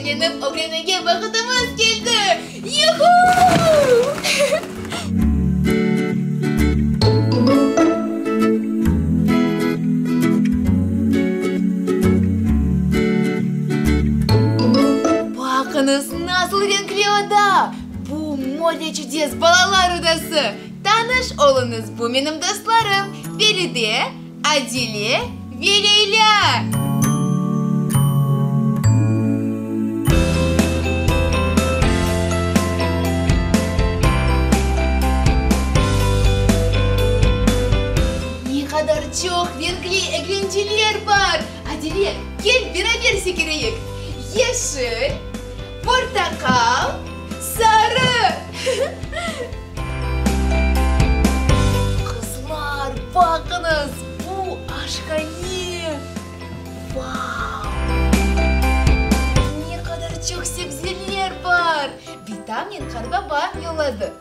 Azırlanıp ögrenmege vaqıtımız keldi! Yuhu! Baqıñız, nasıl renkli oda! Bu More çudes balalar odası! Tanış oluñız, bu menim dostlarım, Feride, Adile ve Leylâ! Ne qadar çoq renkli eglenceler bar! Adile, kel beraber sekireyik! Yeşil, portaqal, sarı! Qızlar, baqıñız, bu aşhane! Vau! Ne qadar çoq sebzeler bar! Bitamnen qartbaba yolladı.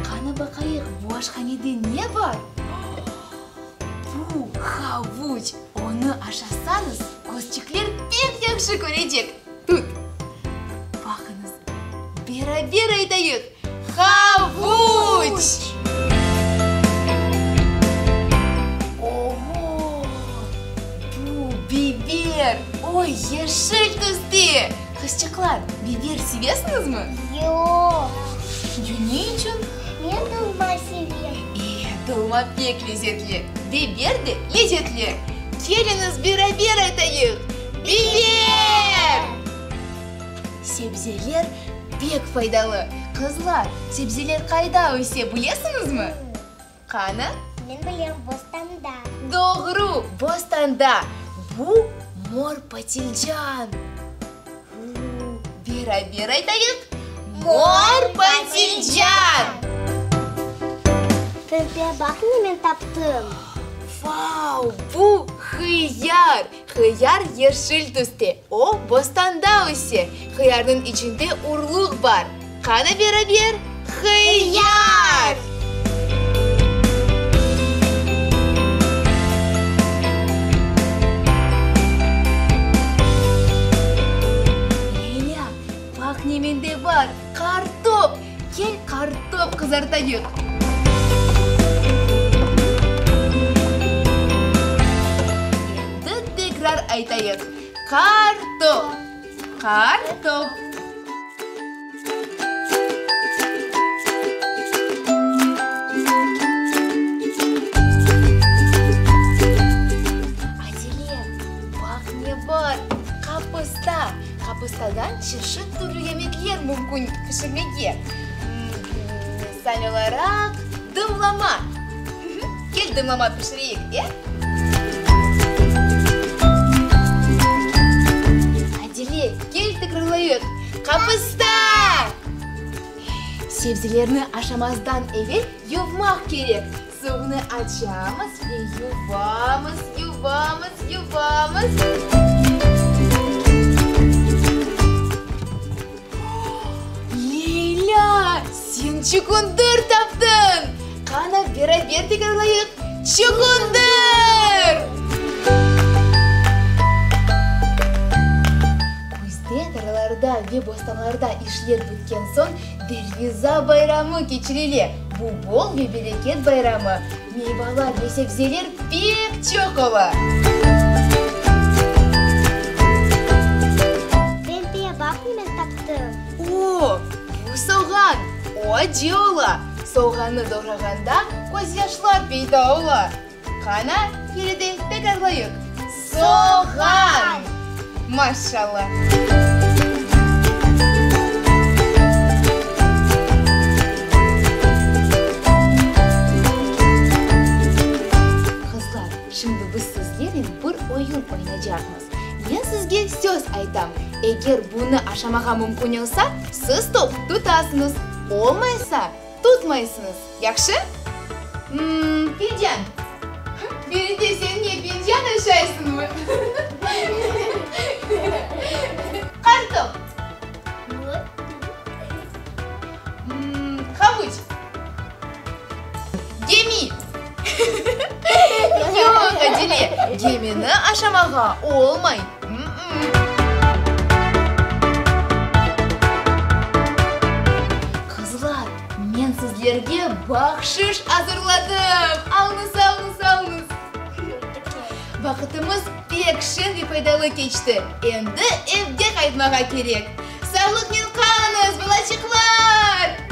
Qana baqayıq, bu aşhanede ne bar? Bu havuç! Onı aşasañız, közçikler pek yahşı körecek. Tut! Baqıñız, beraber aytayıq, Havuç! Oho! Bu biber! O, yeşil tüste! Qızçıqlar, biber sevesiñizmi? Yoq. Ya ne içün? Men dolma sevem. E, dolma pek lezetli, biber de lezetli. Keliñiz, beraber aytayıq, Biber! Sebzeler pek faydalı. Qızlar, sebzeler qayda öse, bilesiñizmi? Qani? Men bilem, bostanda. Doğru, bostanda. Bu mor patilcan. Beraber aytayıq, Mor patilcan! Teze, baq ne men taptım! Vau, bu hıyar! Hıyar yeşil tüste, o, bostanda öse. Hıyarnıñ içinde urluq bar. Qani beraber, Hıyar! Leylâ, baq ne mende bar, qartop! Kel, qartop qızartayıq! Endi tekrar aytayıq, Qartop! Qartop! Adile, baq ne bar, qapısta! Qapıstadan çeşit türlü yemekler mümkün pişirmege. Misal olaraq, dımlama. Kel dımlama pişireyik, e? Adile, kel tekrarlayıq, Qapısta! Sebzelerni aşamazdan evel yuvmaq kerek. Suvnı açamız ve yuvamız, yuvamız, yuvamız. Leylâ, sen çukundır taptıñ! Qana, beraber tekrarlayıq, Çukundır! Küzde tarlalarda ve bostanlarda işler bitken soñ, Derviza bayramı keçirile. Bu bol ve bereket bayramı. Meyvalar ve sebzeler pek çoq ola. Pempe, baq ne men taptım. O, bu soğan! O acı ola. Soğannı doğrağanda közyaşlar peyda ola. Qana, Feride, tekrarlayıq, Soğan! Maşallah! Qızlar, şimdi biz sizlernen bir oyun oynaycaqmız. Men sizge söz aytam, eger bunı aşamağa mümkün olsa, siz top tutasıñız, olmaysa, tutmaysıñız. Yahşı? Fincan. Feride, sen ne, fincan aşaysıñmı? Qartop. Havuç. Gemi. Yoq. Gemini aşamağa olmay. Qızlar, men sizlerge bahşış azırladım! Alıñız, alıñız, alıñız! Vaqıtımız pek şeñ ve faydalı keçti. Endi evge qaytmağa kerek. Sağlıqnen qalıñız, balaçıqlar!